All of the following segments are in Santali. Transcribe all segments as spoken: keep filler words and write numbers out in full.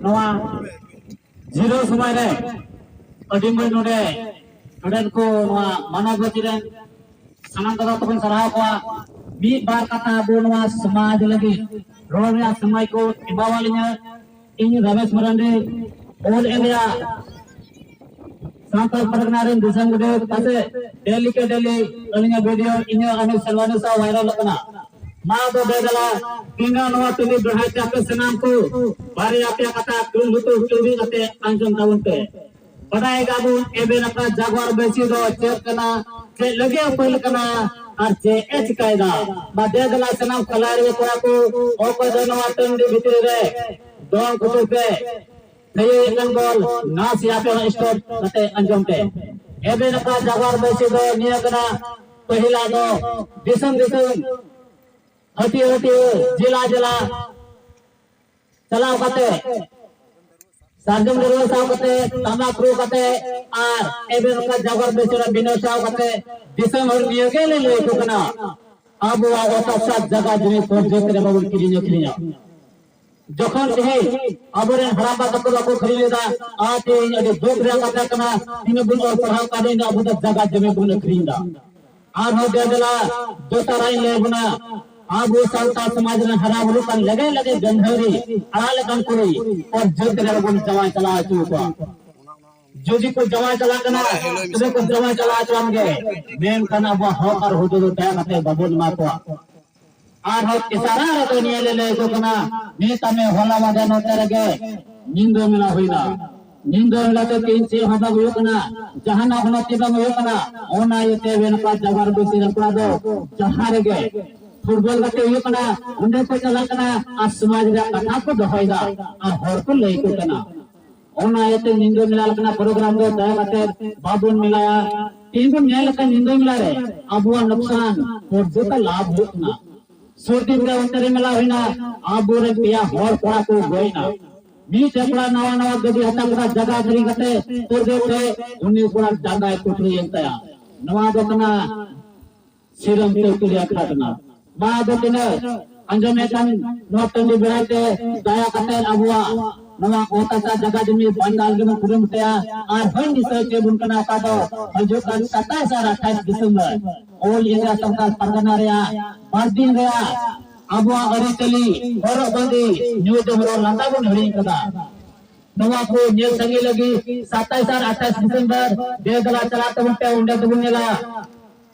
ᱱᱚᱣᱟ ᱡᱤᱨᱟᱹᱣ ᱥᱚᱢᱚᱭ ᱨᱮ ᱟᱹᱰᱤ ᱢᱚᱡᱽ ᱱᱚᱰᱮ, ᱱᱚᱰᱮᱱ ᱠᱚ ᱱᱚᱣᱟ ᱢᱟᱱᱚᱵ ᱜᱟᱛᱮ ᱨᱮᱱ ᱥᱟᱱᱟᱢ ᱠᱚ ᱛᱟᱵᱚᱱ ᱥᱟᱨᱦᱟᱣ ᱠᱚᱣᱟ᱾ ᱢᱤᱫ ᱵᱟᱨ ᱠᱟᱛᱷᱟ ᱟᱵᱚ ᱱᱚᱣᱟ ᱥᱚᱢᱟᱡᱽ ᱞᱟᱹᱜᱤᱫ ᱨᱚᱲ ᱨᱮᱭᱟᱜ ᱥᱚᱢᱚᱭ ᱠᱚ ᱮᱢᱟᱣᱟᱞᱤᱧᱟ᱾ ᱤᱧ ᱨᱟᱢᱮᱥ ᱢᱟᱨᱟᱱᱰᱤ, All India ᱥᱟᱱᱛᱟᱲ ᱯᱟᱨᱜᱟᱱᱟ ᱨᱮᱱ ᱫᱤᱥᱚᱢ ᱜᱚᱰᱮᱛ, ᱯᱟᱥᱮ ᱰᱮᱞᱤ ᱠᱮ ᱰᱮᱞᱤ ᱟᱹᱞᱤᱧᱟᱜ ᱵᱷᱤᱰᱤᱭᱳ ᱤᱧᱟᱹᱜ ᱟᱹᱱᱤᱡ ᱥᱮᱨᱣᱟᱱᱤ ᱥᱟᱶ ᱵᱷᱟᱭᱨᱟᱞᱚᱜ ᱠᱟᱱᱟ᱾ ᱢᱟ ᱫᱚ ᱫᱮ ᱫᱮᱞᱟ, ᱛᱤᱸᱜᱟ ᱱᱚᱣᱟ ᱴᱟᱺᱰᱤ ᱵᱮᱲᱦᱟᱭ ᱛᱮ ᱟᱯᱮ ᱥᱟᱱᱟᱢ ᱠᱚ ᱵᱟᱨᱭᱟ ᱯᱮᱭᱟ ᱠᱟᱛᱷᱟ ᱠᱩᱞ ᱞᱩᱛᱩᱨ ᱪᱩᱲᱵᱤ ᱠᱟᱛᱮ ᱟᱸᱡᱚᱢ ᱛᱟᱵᱚᱱ ᱯᱮ᱾ ᱵᱟᱰᱟᱭ ᱜᱮᱭᱟᱵᱚᱱ ᱮᱵᱮᱱ ᱟᱯᱱᱟᱨ ᱡᱟᱜᱣᱟᱨ ᱵᱟᱹᱭᱥᱤ ᱫᱚ ᱪᱮᱫ ᱠᱟᱱᱟ, ᱪᱮᱫ ᱞᱟᱹᱜᱤᱫ ᱩᱯᱟᱹᱭ ᱠᱟᱱᱟ, ᱟᱨ ᱪᱮᱫ ᱮ ᱪᱤᱠᱟᱭᱮᱫᱟ᱾ ᱢᱟ ᱫᱮ ᱫᱮᱞᱟ ᱥᱟᱱᱟᱢ ᱠᱷᱮᱞᱟᱲᱤ ᱠᱚᱲᱟ ᱠᱚ, ᱚᱠᱚᱭ ᱫᱚ ᱱᱚᱣᱟ ᱴᱟᱺᱰᱤ ᱵᱷᱤᱛᱨᱤ ᱨᱮ ᱫᱚᱱ ᱠᱩᱴᱩ ᱯᱮ, ᱛᱷᱟᱹᱭᱟᱹ ᱮᱠᱟᱱ ᱵᱚᱞ ᱱᱟᱥᱮ ᱟᱯᱮ ᱦᱚᱸ ᱥᱴᱚᱯ ᱠᱟᱛᱮ ᱟᱸᱡᱚᱢ ᱯᱮ᱾ ᱮᱵᱮᱱ ᱟᱯᱱᱟᱨ ᱡᱟᱜᱣᱟᱨ ᱵᱟᱹᱭᱥᱤ ᱫᱚ ᱱᱤᱭᱟᱹ ᱠᱟᱱᱟ, ᱯᱟᱹᱦᱤᱞᱟ ᱫᱚ ᱫᱤᱥᱚᱢ ᱫᱤᱥᱚᱢ, ᱦᱟᱹᱴᱤᱭᱟᱹ ᱦᱟᱹᱴᱤᱭᱟᱹ, ᱡᱮᱞᱟ ᱡᱮᱞᱟ ᱪᱟᱞᱟᱣ ᱠᱟᱛᱮ ᱥᱟᱨᱡᱚᱢ ᱰᱟᱹᱨᱣᱟᱹ ᱥᱟᱶ ᱠᱟᱛᱮ, ᱛᱟᱢᱟᱠ ᱨᱩ ᱠᱟᱛᱮ, ᱟᱨ ᱮᱵᱮᱱ ᱚᱱᱠᱟ ᱡᱟᱜᱚᱨ ᱵᱮᱥᱚᱨᱟ ᱵᱤᱱᱟᱹᱣ ᱥᱟᱶ ᱠᱟᱛᱮ ᱫᱤᱥᱚᱢ ᱦᱚᱲ ᱱᱤᱭᱟᱹ ᱜᱮ ᱞᱮ ᱞᱟᱹᱭ ᱟᱠᱚ ᱠᱟᱱᱟ, ᱟᱵᱚᱣᱟᱜ ᱚᱛ ᱦᱟᱥᱟ ᱡᱟᱭᱜᱟ ᱡᱩᱢᱤ ᱯᱚᱨᱡᱚᱛ ᱨᱮ ᱵᱟᱵᱚᱱ ᱠᱤᱨᱤᱧ ᱟᱹᱠᱷᱨᱤᱧᱟ᱾ ᱡᱚᱠᱷᱚᱱ ᱛᱮᱦᱮᱧ ᱟᱵᱚᱨᱮᱱ ᱦᱟᱲᱟᱢᱵᱟ ᱛᱟᱠᱚ ᱵᱟᱠᱚ ᱠᱤᱨᱤᱧ ᱞᱮᱫᱟ, ᱟᱨ ᱛᱮᱦᱮᱧ ᱟᱹᱰᱤ ᱫᱩᱠ ᱨᱮᱭᱟᱜ ᱠᱟᱛᱷᱟ ᱠᱟᱱᱟ, ᱛᱤᱱᱟᱹᱜ ᱵᱚᱱ ᱚᱞ ᱯᱟᱲᱦᱟᱣ ᱠᱟᱱ ᱨᱮᱦᱚᱸ ᱟᱵᱚ ᱫᱚ ᱡᱟᱭᱜᱟ ᱡᱩᱢᱤ ᱵᱚᱱ ᱟᱹᱠᱷᱨᱤᱧ ᱮᱫᱟ᱾ ᱟᱨᱦᱚᱸ ᱫᱮ ᱫᱮᱞᱟ ᱫᱚᱥᱟᱨᱟᱜ ᱤᱧ ᱞᱟᱹᱭ ᱵᱚᱱᱟ, ᱟᱵᱚ ᱥᱟᱶᱛᱟ ᱥᱚᱢᱟᱡᱽ ᱨᱮᱱ ᱦᱟᱨᱟ ᱵᱩᱨᱩᱜ ᱠᱟᱱ ᱞᱮᱜᱮᱡ ᱞᱮᱜᱮᱡ ᱜᱟᱹᱱᱫᱷᱟᱹᱨᱤ ᱟᱲᱟᱜ ᱞᱮᱠᱟᱱ ᱠᱩᱲᱤ ᱯᱚᱨᱡᱚᱛ ᱨᱮ ᱵᱚᱱ ᱡᱟᱶᱟᱭ ᱪᱟᱞᱟᱣ ᱦᱚᱪᱚ ᱠᱚᱣᱟ᱾ ᱡᱩᱫᱤ ᱠᱚ ᱡᱟᱶᱟᱭ ᱪᱟᱞᱟᱜ ᱠᱟᱱᱟ, ᱛᱚᱵᱮ ᱠᱚ ᱡᱟᱶᱟᱭ ᱪᱟᱞᱟᱣ ᱦᱚᱪᱚᱣᱟᱱ ᱜᱮ, ᱢᱮᱱᱠᱷᱟᱱ ᱟᱵᱚᱣᱟᱜ ᱦᱚᱠ ᱟᱨ ᱦᱩᱫᱩ ᱫᱚ ᱫᱟᱭᱟ ᱠᱟᱛᱮ ᱵᱟᱵᱚᱱ ᱮᱢᱟ ᱠᱚᱣᱟ᱾ ᱟᱨᱦᱚᱸ ᱛᱮᱥᱟᱨᱟ ᱨᱮᱫᱚ ᱱᱤᱭᱟᱹ ᱞᱮ ᱞᱟᱹᱭ ᱟᱠᱚ ᱠᱟᱱᱟ, ᱱᱤᱛ ᱟᱢᱮ ᱦᱚᱞᱟ ᱢᱟᱫᱷᱮᱨ ᱱᱚᱛᱮ ᱨᱮᱜᱮ ᱧᱤᱫᱟᱹ ᱢᱮᱞᱟ ᱦᱩᱭᱱᱟ᱾ ᱧᱤᱫᱟᱹ ᱢᱮᱞᱟ ᱛᱮ ᱛᱮᱦᱮᱧ ᱪᱮᱫ ᱦᱚᱸ ᱵᱟᱝ ᱦᱩᱭᱩᱜ ᱠᱟᱱᱟ, ᱡᱟᱦᱟᱱᱟᱜ ᱩᱱᱱᱚᱛᱤ ᱵᱟᱝ ᱦᱩᱭᱩᱜ ᱠᱟᱱᱟ᱾ ᱚᱱᱟ ᱤᱭᱟᱹᱛᱮ ᱢᱮᱱ ᱠᱚᱣᱟ ᱡᱟᱵᱟᱨ ᱵᱤᱥᱤ ᱨᱮ ᱠᱚᱲᱟ ᱫᱚ ᱡᱟᱦᱟᱸ ᱨᱮᱜᱮ ᱯᱷᱩᱴᱵᱚᱞ ᱜᱟᱛᱮ ᱦᱩᱭᱩᱜ ᱠᱟᱱᱟ, ᱚᱸᱰᱮ ᱠᱚ ᱪᱟᱞᱟᱜ ᱠᱟᱱᱟ ᱟᱨ ᱥᱚᱢᱟᱡᱽ ᱨᱮᱭᱟᱜ ᱠᱟᱛᱷᱟ ᱠᱚ ᱫᱚᱦᱚᱭᱮᱫᱟ ᱟᱨ ᱦᱚᱲ ᱠᱚ ᱞᱟᱹᱭ ᱟᱠᱚ ᱠᱟᱱᱟ᱾ ᱚᱱᱟ ᱤᱭᱟᱹᱛᱮ ᱧᱤᱫᱟᱹ ᱢᱮᱞᱟ ᱞᱮᱠᱟᱱᱟᱜ ᱯᱨᱳᱜᱨᱟᱢ ᱫᱚ ᱫᱟᱭᱟ ᱠᱟᱛᱮ ᱵᱟᱵᱚᱱ ᱢᱮᱞᱟᱭᱟ᱾ ᱛᱮᱦᱮᱧ ᱵᱚᱱ ᱧᱮᱞ ᱞᱮᱠᱷᱟᱱ ᱧᱤᱫᱟᱹ ᱢᱮᱞᱟ ᱨᱮ ᱟᱵᱚᱣᱟᱜ ᱱᱩᱠᱥᱟᱱ ᱯᱚᱨᱡᱚᱛᱟ ᱞᱟᱵᱷ ᱦᱩᱭᱩᱜ ᱠᱟᱱᱟ᱾ ᱥᱩᱨᱫᱤᱱ ᱨᱮ ᱚᱱᱛᱮ ᱨᱮ ᱢᱮᱞᱟ ᱦᱩᱭᱱᱟ, ᱟᱵᱚᱨᱮᱱ ᱯᱮᱭᱟ ᱦᱚᱲ ᱠᱚᱲᱟ ᱠᱚ ᱜᱚᱡ ᱮᱱᱟ᱾ ᱢᱤᱫᱴᱮᱱ ᱠᱚᱲᱟ ᱱᱟᱣᱟ ᱱᱟᱣᱟ ᱜᱟᱹᱰᱤ ᱦᱟᱛᱟᱣ ᱠᱮᱫᱟ, ᱡᱟᱭᱜᱟ ᱠᱤᱨᱤᱧ ᱠᱟᱛᱮ ᱯᱚᱨᱡᱚᱛ ᱨᱮ ᱩᱱᱤ ᱠᱚᱲᱟ ᱡᱟᱸᱜᱟᱭ ᱯᱩᱴᱩᱨᱮᱱ ᱛᱟᱭᱟ᱾ ᱱᱚᱣᱟ ᱫᱚ ᱠᱟᱱᱟ ᱥᱤᱨᱟᱹᱢ ᱛᱮ ᱩᱛᱩ ᱨᱮᱭᱟᱜ ᱠᱷᱟᱡᱽᱱᱟ᱾ ᱢᱟ ᱟᱫᱚ ᱛᱤᱱᱟᱹᱜ ᱟᱸᱡᱚᱢᱮᱫ ᱠᱟᱱ ᱱᱚᱣᱟ ᱴᱟᱺᱰᱤ ᱵᱮᱲᱟᱭ ᱛᱮ ᱫᱟᱭᱟ ᱠᱟᱛᱮ ᱟᱵᱚᱣᱟᱜ ᱱᱚᱣᱟ ᱚᱛ ᱦᱟᱥᱟ ᱡᱟᱭᱜᱟ ᱡᱩᱢᱤ ᱵᱟᱝᱜᱟᱞ ᱜᱮᱵᱚᱱ ᱠᱩᱨᱩᱢᱩᱴᱩᱭᱟ᱾ ᱟᱨ ᱦᱚᱧ ᱫᱤᱥᱟᱹ ᱦᱚᱪᱚᱭᱮᱫ ᱵᱚᱱ ᱠᱟᱱᱟ, ᱚᱠᱟ ᱫᱚ ᱦᱤᱡᱩᱜ ᱠᱟᱱ ᱥᱟᱛᱟᱥ ᱟᱨ ᱟᱴᱷᱟᱥ ᱰᱤᱥᱮᱢᱵᱚᱨ All India ᱥᱟᱱᱛᱟᱲ ᱯᱟᱨᱜᱟᱱᱟ ᱨᱮᱭᱟᱜ ᱵᱟᱨ ᱫᱤᱱ ᱨᱮᱭᱟᱜ ᱟᱵᱚᱣᱟᱜ ᱟᱹᱨᱤᱪᱟᱹᱞᱤ, ᱦᱚᱨᱚᱜ ᱵᱟᱸᱫᱮ, ᱧᱩ ᱡᱚᱢ, ᱨᱚᱲ ᱞᱟᱸᱫᱟ ᱵᱚᱱ ᱦᱤᱲᱤᱧ ᱠᱟᱫᱟ᱾ ᱱᱚᱣᱟ ᱠᱚ ᱧᱮᱞ ᱥᱟᱸᱜᱮ ᱞᱟᱹᱜᱤᱫ ᱥᱟᱛᱟᱥ ᱟᱨ ᱟᱴᱷᱟᱥ ᱰᱤᱥᱮᱢᱵᱚᱨ ᱫᱮᱣᱫᱟᱞᱟ ᱪᱟᱞᱟᱜ ᱛᱟᱵᱚᱱ ᱯᱮ, ᱚᱸᱰᱮ ᱫᱚᱵᱚᱱ ᱧᱮᱞᱟ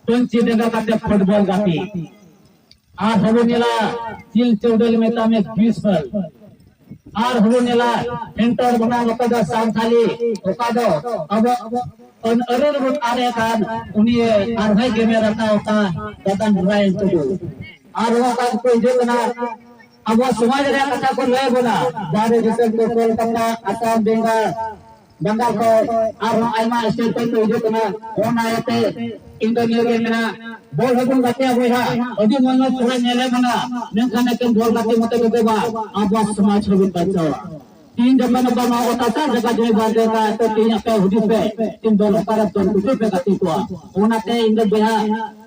ᱯᱟᱹᱧᱪᱤ ᱰᱮᱸᱜᱟ ᱠᱟᱛᱮ ᱯᱷᱩᱴᱵᱚᱞ ᱜᱟᱛᱮ᱾ ᱟᱨ ᱦᱚᱸᱵᱚᱱ ᱧᱮᱞᱟ ᱪᱤᱞ ᱪᱟᱹᱣᱰᱟᱹᱞ ᱢᱮᱛᱟ ᱢᱮ ᱵᱤᱥ ᱵᱚᱞ᱾ ᱟᱨ ᱦᱚᱸᱵᱚᱱ ᱧᱮᱞᱟ ᱯᱷᱮᱱᱴᱚᱲ ᱵᱚᱱᱟ ᱚᱠᱟ ᱫᱚ ᱥᱟᱱᱛᱷᱟᱞᱤ, ᱚᱠᱟ ᱫᱚ ᱟᱵᱚ ᱟᱹᱱ ᱟᱹᱨᱤ ᱨᱮᱵᱚᱱ ᱟᱫ ᱮ ᱠᱟᱱ, ᱩᱱᱤ ᱟᱨᱦᱚᱸᱭ ᱜᱮᱢᱮᱨ ᱟᱠᱟᱫ ᱚᱠᱟ ᱫᱟᱫᱟ ᱱᱟᱨᱟᱭᱚᱱ ᱴᱩᱰᱩ᱾ ᱟᱨ ᱱᱚᱣᱟ ᱠᱟᱱ ᱠᱚ ᱦᱤᱡᱩᱜ ᱠᱟᱱᱟ, ᱟᱵᱚ ᱥᱚᱢᱟᱡᱽ ᱨᱮᱭᱟᱜ ᱠᱟᱛᱷᱟ ᱠᱚ ᱞᱟᱹᱭ ᱵᱚᱱᱟ, ᱵᱟᱦᱨᱮ ᱫᱤᱥᱚᱢ ᱠᱚ ᱠᱳᱞᱠᱟᱛᱟ, ᱟᱥᱟᱢ, ᱵᱮᱝᱜᱟᱞ, ᱵᱟᱝᱜᱟᱞ ᱠᱚ ᱟᱨᱦᱚᱸ ᱟᱭᱢᱟ ᱥᱴᱮᱴ ᱠᱷᱚᱱ ᱠᱚ ᱦᱤᱡᱩᱜ ᱠᱟᱱᱟ᱾ ᱚᱱᱟ ᱤᱭᱟᱹᱛᱮ ᱤᱧ ᱫᱚ ᱱᱤᱭᱟᱹ ᱜᱮ ᱢᱮᱱᱟ, ᱵᱚᱞ ᱦᱚᱸᱵᱚᱱ ᱜᱟᱛᱮᱜᱼᱟ ᱵᱚᱭᱦᱟ, ᱟᱹᱰᱤ ᱢᱚᱡᱽ ᱢᱚᱡᱽ ᱠᱚᱲᱟ ᱧᱮᱞᱮ ᱵᱚᱱᱟ, ᱢᱮᱱᱠᱷᱟᱱ ᱮᱠᱮᱱ ᱵᱚᱞ ᱜᱟᱛᱮ ᱢᱚᱛᱚ ᱛᱮᱫᱚ ᱵᱟᱝ, ᱟᱵᱚᱣᱟᱜ ᱥᱚᱢᱟᱡᱽ ᱦᱚᱸᱵᱚᱱ ᱵᱟᱧᱪᱟᱣᱟ᱾ ᱛᱤᱦᱤᱧ ᱡᱚᱠᱷᱚᱱ ᱟᱵᱚ ᱱᱚᱣᱟ ᱚᱛ ᱦᱟᱥᱟ ᱡᱟᱭᱜᱟ ᱡᱩᱢᱤ ᱵᱟᱝ ᱛᱟᱦᱮᱸ ᱠᱟᱱᱟ, ᱛᱚ ᱛᱤᱦᱤᱧ ᱟᱯᱮ ᱦᱩᱫᱤᱥ ᱯᱮ, ᱛᱤᱦᱤᱧ ᱫᱚ ᱚᱠᱟᱨᱮ ᱫᱚᱞ ᱠᱩᱴᱩ ᱯᱮ ᱜᱟᱛᱮ ᱠᱚᱣᱟ? ᱚᱱᱟᱛᱮ ᱤᱧ ᱫᱚ ᱵᱚᱭᱦᱟ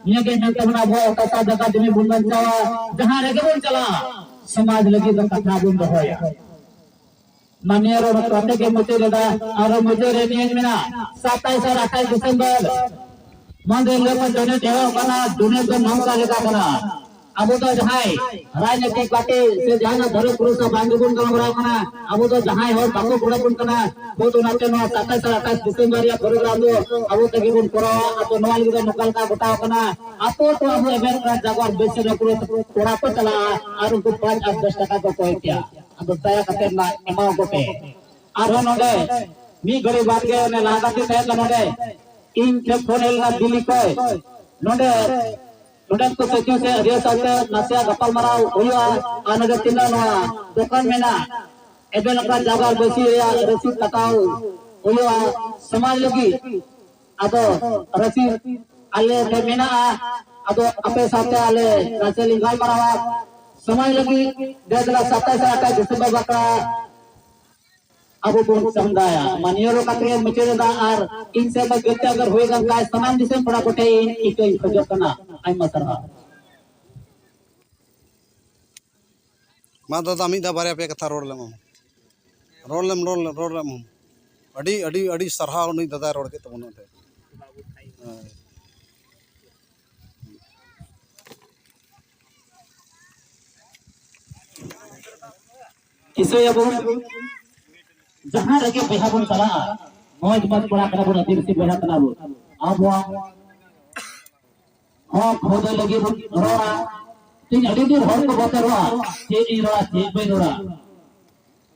ᱱᱤᱭᱟᱹ ᱜᱮ ᱢᱮᱱ ᱛᱟᱵᱚᱱᱟ, ᱟᱵᱚ ᱚᱛ ᱦᱟᱥᱟ ᱡᱟᱭᱜᱟ ᱡᱩᱢᱤ ᱵᱚᱱ ᱵᱟᱧᱪᱟᱣᱟ, ᱡᱟᱦᱟᱸ ᱨᱮᱜᱮ ᱵᱚᱱ ᱪᱟᱞᱟᱜᱼᱟ, ᱥᱚᱢᱟᱡᱽ ᱞᱟᱹᱜᱤᱫ ᱫᱚ ᱠᱟᱛᱷᱟ ᱵᱚᱱ ᱫᱚᱦᱚᱭᱟ᱾ ᱢᱟᱱᱱᱤᱭᱟ ᱨᱚᱲ ᱠᱟᱛᱮ ᱜᱮ ᱢᱩᱪᱟᱹᱫ ᱮᱫᱟ᱾ ᱟᱨ ᱢᱩᱪᱟᱹᱫ ᱨᱮ ᱱᱤᱭᱟᱹᱧ ᱢᱮᱱᱟ, ᱥᱟᱛᱟᱥ ᱟᱨ ᱟᱴᱷᱟᱥ ᱰᱤᱥᱮᱢᱵᱚᱨ ᱢᱟᱱᱫᱷᱮᱨ ᱦᱤᱞᱳᱜ ᱠᱷᱚᱱ ᱰᱚᱱᱮᱴ ᱮᱦᱚᱵ ᱠᱟᱱᱟ᱾ ᱰᱚᱱᱮᱴ ᱫᱚ ᱱᱚᱝᱠᱟ ᱞᱮᱠᱟ ᱠᱟᱱᱟ, ᱟᱵᱚ ᱫᱚ ᱡᱟᱦᱟᱸᱭ ᱨᱟᱡᱽᱱᱤᱛᱤᱠ ᱯᱟᱨᱴᱤ ᱥᱮ ᱡᱟᱦᱟᱱᱟᱜ ᱫᱷᱚᱨᱚᱢ ᱜᱩᱨᱩ ᱥᱟᱶ ᱵᱟᱝ ᱜᱮᱵᱚᱱ ᱜᱟᱞᱢᱟᱨᱟᱣ ᱠᱟᱱᱟ᱾ ᱟᱵᱚ ᱫᱚ ᱡᱟᱦᱟᱸᱭ ᱦᱚᱲ ᱵᱟᱠᱚ ᱜᱚᱲᱚ ᱵᱚᱱ ᱠᱟᱱᱟ, ᱵᱚ ᱫᱚ ᱚᱱᱟᱛᱮ ᱱᱚᱣᱟ ᱥᱟᱛᱟᱥ ᱟᱨ ᱟᱴᱷᱟᱥ ᱰᱤᱥᱮᱢᱵᱚᱨ ᱨᱮᱭᱟᱜ ᱯᱨᱳᱜᱨᱟᱢ ᱫᱚ ᱟᱵᱚ ᱛᱮᱜᱮ ᱵᱚᱱ ᱠᱚᱨᱟᱣᱟ᱾ ᱟᱫᱚ ᱱᱚᱣᱟ ᱞᱟᱹᱜᱤᱫ ᱫᱚ ᱱᱚᱝᱠᱟ ᱞᱮᱠᱟ ᱜᱚᱴᱟᱣ ᱠᱟᱱᱟ, ᱟᱛᱳ ᱟᱛᱳ ᱟᱵᱚ ᱮᱵᱮᱱ ᱠᱟᱱᱟ ᱡᱟᱜᱚᱨ ᱵᱮᱥᱤ ᱠᱚᱲᱟ ᱠᱚ ᱪᱟᱞᱟᱜᱼᱟ ᱟᱨ ᱩᱱᱠᱩ ᱯᱟᱸᱪ ᱟᱨ ᱫᱚᱥ ᱴᱟᱠᱟ ᱠᱚ ᱠᱚᱭ ᱠᱮᱭᱟ᱾ ᱟᱫᱚ ᱫᱟᱭᱟ ᱠᱟᱛᱮ ᱢᱟ ᱮᱢᱟᱣ ᱠᱚᱯᱮ᱾ ᱟᱨᱦᱚᱸ ᱱᱚᱰᱮ ᱢᱤᱫ ᱜᱷᱟᱹᱲᱤ ᱵᱟᱫ ᱜᱮ ᱚᱱᱮ ᱞᱟᱦᱟ ᱜᱟᱛᱮ ᱛᱟᱦᱮᱸ ᱠᱟᱱᱟ ᱱᱚᱰᱮ, ᱤᱧ ᱴᱷᱮᱱ ᱯᱷᱳᱱ ᱦᱮᱡ ᱞᱮᱱᱟ ᱫᱤᱞᱞᱤ ᱠᱷᱚᱱ᱾ ᱱᱚᱰᱮ, ᱱᱚᱰᱮᱱ ᱠᱚ ᱥᱟᱹᱠᱷᱤ ᱥᱮ ᱟᱹᱰᱤ ᱥᱟᱶᱛᱮ ᱱᱟᱥᱮᱭᱟᱜ ᱜᱟᱯᱟᱞ ᱢᱟᱨᱟᱣ ᱦᱩᱭᱩᱜᱼᱟ᱾ ᱟᱨ ᱱᱚᱰᱮ ᱛᱤᱱᱟᱹᱜ ᱱᱚᱣᱟ ᱫᱚᱠᱟᱱ ᱢᱮᱱᱟᱜ, ᱮᱵᱮᱞ ᱟᱠᱟᱱ ᱡᱟᱭᱜᱟ ᱵᱟᱹᱥᱤ ᱨᱮᱭᱟᱜ ᱨᱚᱥᱤᱫ ᱠᱟᱴᱟᱣ ᱦᱩᱭᱩᱜᱼᱟ ᱥᱚᱢᱟᱡᱽ ᱞᱟᱹᱜᱤᱫ᱾ ᱟᱫᱚ ᱨᱚᱥᱤᱫ ᱟᱞᱮ ᱴᱷᱮᱱ ᱢᱮᱱᱟᱜᱼᱟ᱾ ᱟᱫᱚ ᱟᱯᱮ ᱥᱟᱶᱛᱮ ᱟᱞᱮ ᱱᱟᱥᱮ ᱞᱤᱧ ᱜᱟᱞᱢᱟᱨᱟᱣᱟ᱾ ᱥᱚᱢᱟᱡᱽ ᱞᱟᱹᱜᱤᱫ ᱫᱮ ᱫᱮᱞᱟ ᱥᱟᱛᱟᱥ ᱟᱨ ᱟᱴᱷᱟᱥ ᱰᱤᱥᱮᱢᱵᱚᱨ ᱵᱟᱠᱷᱨᱟ ᱟᱵᱚ ᱵᱚᱱ ᱪᱟᱸᱫᱟᱭᱟ᱾ ᱢᱟ ᱱᱤᱭᱟᱹ ᱨᱚᱲ ᱠᱟᱛᱮ ᱜᱮ ᱢᱩᱪᱟᱹᱫ ᱮᱫᱟ᱾ ᱟᱨ ᱤᱧ ᱥᱮᱫ ᱠᱷᱚᱱ ᱜᱟᱹᱞᱛᱤ ᱟᱜᱟᱨ ᱦᱩᱭ ᱟᱠᱟᱱ ᱠᱷᱟᱡ ᱥᱟᱱᱟᱢ ᱫᱤᱥᱚᱢ ᱯᱮᱲᱟ ᱠᱚᱴᱷᱮᱱ ᱤᱧ ᱤᱠᱟᱹᱧ ᱠᱷᱚᱡᱚᱜ ᱠᱟᱱᱟ᱾ ᱟᱭᱢᱟ ᱥᱟᱨᱦᱟᱣ᱾ ᱢᱟ ᱫᱟᱫᱟ, ᱢᱤᱫ ᱫᱷᱟᱣ ᱵᱟᱨᱭᱟ ᱯᱮᱭᱟ ᱠᱟᱛᱷᱟ ᱨᱚᱲ ᱞᱮᱢ᱾ ᱨᱚᱲ ᱞᱮᱢ ᱨᱚᱲ ᱞᱮᱢ ᱨᱚᱲ ᱞᱮᱢ ᱟᱹᱰᱤ ᱟᱹᱰᱤ ᱟᱹᱰᱤ ᱥᱟᱨᱦᱟᱣ ᱩᱱᱤ ᱫᱟᱫᱟᱭ ᱨᱚᱲ ᱠᱮᱫ ᱛᱟᱵᱚᱱᱟ ᱚᱸᱰᱮ᱾ ᱦᱮᱸ᱾ ᱠᱤᱥᱟᱹᱭᱟᱵᱚᱱ, ᱡᱟᱦᱟᱸ ᱨᱮᱜᱮ ᱵᱚᱭᱦᱟ ᱵᱚᱱ ᱪᱟᱞᱟᱜᱼᱟ, ᱢᱚᱡᱽ ᱢᱚᱡᱽ ᱠᱚᱲᱟ ᱠᱟᱱᱟ ᱵᱚᱱ, ᱟᱹᱫᱤᱵᱟᱹᱥᱤ ᱵᱚᱭᱦᱟ ᱠᱟᱱᱟ ᱵᱚᱱ, ᱟᱵᱚᱣᱟᱜ ᱦᱚᱸ ᱠᱷᱚᱫᱮ ᱞᱟᱹᱜᱤᱫ ᱵᱚᱱ ᱨᱚᱲᱟ᱾ ᱛᱮᱦᱮᱧ ᱟᱹᱰᱤ ᱰᱷᱮᱨ ᱦᱚᱲ ᱠᱚ ᱵᱚᱛᱚᱨᱚᱜᱼᱟ, ᱪᱮᱫ ᱤᱧ ᱨᱚᱲᱟ, ᱪᱮᱫ ᱵᱟᱹᱧ ᱨᱚᱲᱟ᱾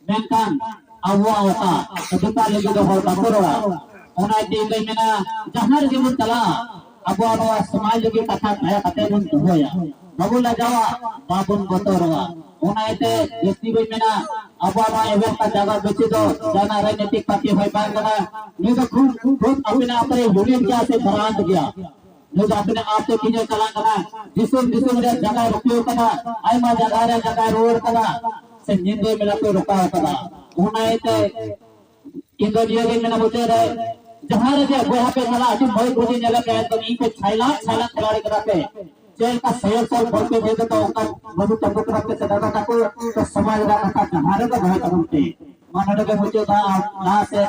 ᱢᱮᱱᱠᱷᱟᱱ ᱟᱵᱚᱣᱟᱜ ᱚᱠᱟ ᱚᱫᱷᱤᱠᱟᱨ ᱞᱟᱹᱜᱤᱫ ᱫᱚ ᱦᱚᱲ ᱵᱟᱠᱚ ᱨᱚᱲᱟ᱾ ᱚᱱᱟ ᱤᱫᱤ ᱤᱧ ᱫᱚᱧ ᱢᱮᱱᱟ, ᱡᱟᱦᱟᱸ ᱨᱮᱜᱮ ᱵᱚᱱ ᱪᱟᱞᱟᱜᱼᱟ, ᱟᱵᱚᱣᱟᱜ ᱱᱚᱣᱟ ᱥᱚᱢᱟᱡᱽ ᱞᱟᱹᱜᱤᱫ ᱠᱟᱛᱷᱟ ᱫᱟᱭᱟ ᱠᱟᱛᱮ ᱵᱚᱱ ᱫᱚᱦᱚᱭᱟ᱾ ᱵᱟᱵᱚᱱ ᱞᱟᱡᱟᱣᱟ, ᱵᱟᱵᱚᱱ ᱵᱚᱛᱚᱨᱚᱜᱼᱟ᱾ ᱚᱱᱟ ᱤᱭᱟᱹᱛᱮ ᱡᱟᱹᱥᱛᱤ ᱵᱟᱹᱧ ᱢᱮᱱᱟ, ᱟᱵᱚᱣᱟᱜ ᱱᱚᱣᱟ ᱮᱵᱮᱥᱛᱟ ᱡᱟᱭᱜᱟ ᱵᱮᱥᱤ ᱫᱚ ᱡᱟᱦᱟᱱᱟᱜ ᱨᱟᱡᱽᱱᱤᱛᱤᱠ ᱯᱟᱨᱴᱤ ᱦᱚᱭ ᱵᱟᱝ ᱠᱟᱱᱟ᱾ ᱱᱩᱭ ᱫᱚ ᱠᱷᱩᱫ ᱠᱷᱩᱫ ᱟᱹᱵᱤᱱᱟᱜ ᱟᱯᱮ ᱦᱩᱰᱤᱧ ᱜᱮᱭᱟ ᱥᱮ ᱵᱷᱟᱨᱟᱱᱛ ᱜᱮᱭᱟ? ᱱᱩᱭ ᱫᱚ ᱟᱹᱵᱤᱱᱟᱜ ᱟᱯ ᱛᱮ ᱛᱤᱧᱮ ᱪᱟᱞᱟᱜ ᱠᱟᱱᱟ, ᱫᱤᱥᱚᱢ ᱫᱤᱥᱚᱢ ᱨᱮ ᱡᱟᱭᱜᱟᱭ ᱨᱩᱠᱷᱤᱭᱟᱹᱣ ᱠᱟᱫᱟ, ᱟᱭᱢᱟ ᱡᱟᱭᱜᱟ ᱨᱮ ᱡᱟᱭᱜᱟᱭ ᱨᱩᱣᱟᱹᱲ ᱠᱟᱫᱟ, ᱥᱮ ᱧᱤᱫᱟᱹ ᱵᱮᱲᱟ ᱠᱚ ᱨᱚᱠᱟᱣ ᱠᱟᱫᱟ᱾ ᱚᱱᱟ ᱤᱭᱟᱹᱛᱮ ᱤᱧ ᱫᱚ ᱱᱤᱭᱟᱹ ᱜᱤᱧ ᱢᱮᱱᱟ ᱢᱩᱪᱟᱹᱫ ᱨᱮ, ᱡᱟᱦᱟᱸ ᱨᱮᱜᱮ ᱵᱚᱭᱦᱟ ᱯᱮ ᱪᱟᱞᱟᱜ, ᱟᱹᱰᱤ ᱢᱚᱡᱽ ᱵᱩᱡᱷᱟᱹ ᱧᱮᱞ ᱯᱮ, ᱮᱠᱫᱚᱢ ᱤᱧ ᱯᱮ ᱪᱷᱟᱭᱞᱟ ᱪᱷᱟᱭᱞᱟ ᱠᱷᱮᱞᱟᱲᱤ ᱠᱟᱱᱟ ᱯᱮ᱾ ᱪᱮᱫ ᱞᱮᱠᱟ ᱥᱚᱭᱚᱞ ᱥᱚᱭᱚᱞ ᱵᱚᱞ ᱯᱮ ᱵᱷᱮᱡᱟ ᱛᱚ ᱚᱱᱠᱟ ᱵᱟᱹᱵᱩ ᱛᱟᱠᱚ ᱠᱟᱱᱟ ᱯᱮ ᱥᱮ ᱫᱟᱫᱟ ᱛᱟᱠᱚ, ᱛᱚ ᱥᱚᱢᱟᱡᱽ ᱨᱮᱱᱟᱜ ᱠᱟᱛᱷᱟ ᱡᱟᱦᱟᱸ ᱨᱮᱜᱮ ᱫᱚᱦᱚᱭ ᱛᱟᱵᱚᱱ ᱯᱮ᱾ ᱢᱟ ᱱᱚᱰᱮ ᱜᱮ ᱢᱩᱪᱟᱹᱫ ᱫᱟ, ᱟᱨ ᱞᱟᱦᱟ ᱥᱮᱫ